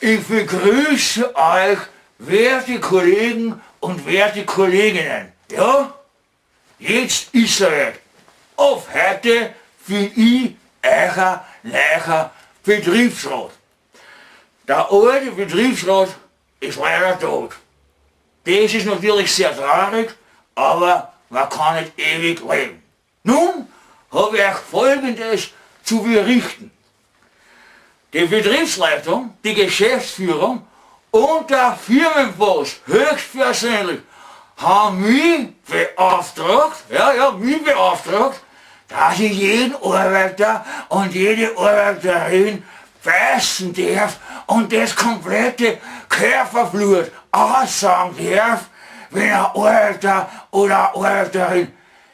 Ich begrüße euch, werte Kollegen und werte Kolleginnen. Ja, jetzt ist soweit. Ab heute bin ich euer neuer Betriebsrat. Der alte Betriebsrat ist leider tot. Das ist natürlich sehr traurig, aber man kann nicht ewig leben. Nun habe ich euch Folgendes zu berichten. Die Betriebsleitung, die Geschäftsführung und der Firmenboss höchstpersönlich haben mich beauftragt, ja, ja, mich beauftragt, dass ich jeden Arbeiter und jede Arbeiterin beißen darf und das komplette Körperblut aussaugen darf, wenn ein Arbeiter oder eine Arbeiterin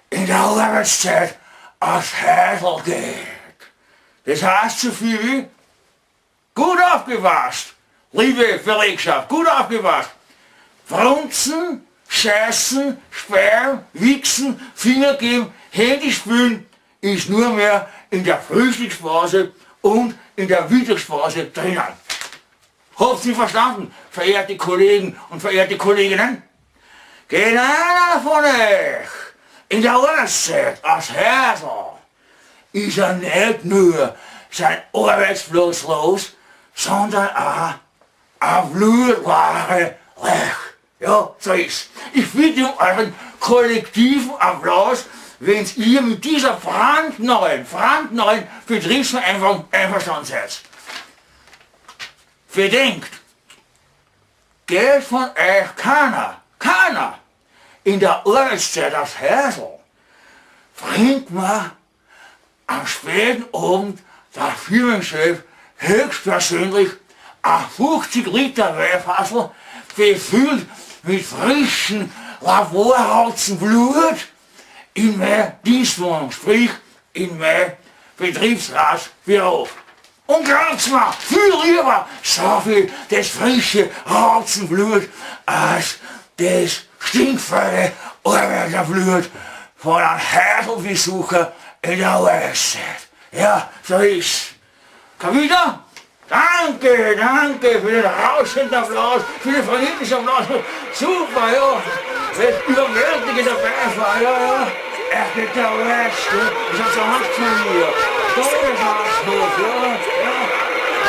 in der Arbeitszeit aufs Häusl geht. Das heißt so viel wie, gut aufgepasst, liebe Belegschaft, gut aufgepasst. Brunzen, Scheißen, Speien, Wichsen, Finger geben, Handy spülen ist nur mehr in der Frühstückspause und in der Mittagspause drinnen. Habt ihr verstanden, verehrte Kollegen und verehrte Kolleginnen? Geht einer von euch in der Arbeitszeit aufs Häusl, ist er nicht nur sein Arbeitsplatz los, sondern auch eine blutleere Lech. Ja, so ist's. Ich bitte um euren kollektiven Applaus, wenn ihr mit dieser brandneuen Betriebsvereinbarung einverstanden seid. Bedenkt, geht von euch keiner, keiner in der Arbeitszeit aufs Häusl, bringt mir am späten Abend der Firmenchef höchstpersönlich ein 50 Liter Weinfassl befüllt mit frischen Laborratzenblut in meine Dienstwohnung, sprich in mein Betriebsratsbüro. Und glaubt's mir, viel lieber so viel das frische Ratzenblut als das stinkvolle Arbeiterblut von einem Häuselbesucher in der Arbeitszeit. Ja, so ist's. Kapita? Danke, danke für den rauschenden Applaus, für den frenetischen Applaus. Super, ja. Das überwältigende Beifall, ja, ja. Er geht der Rest, ja. Ich hab so Angst vor mir. Todesarschloch, ja, ja.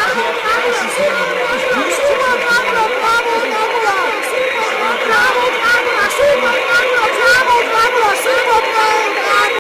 Also, er weiß es nicht mehr. Das ist Super, Dracula, bravo, Dracula! Bravo, Dracula, super, Dracula, bravo, Dracula, super!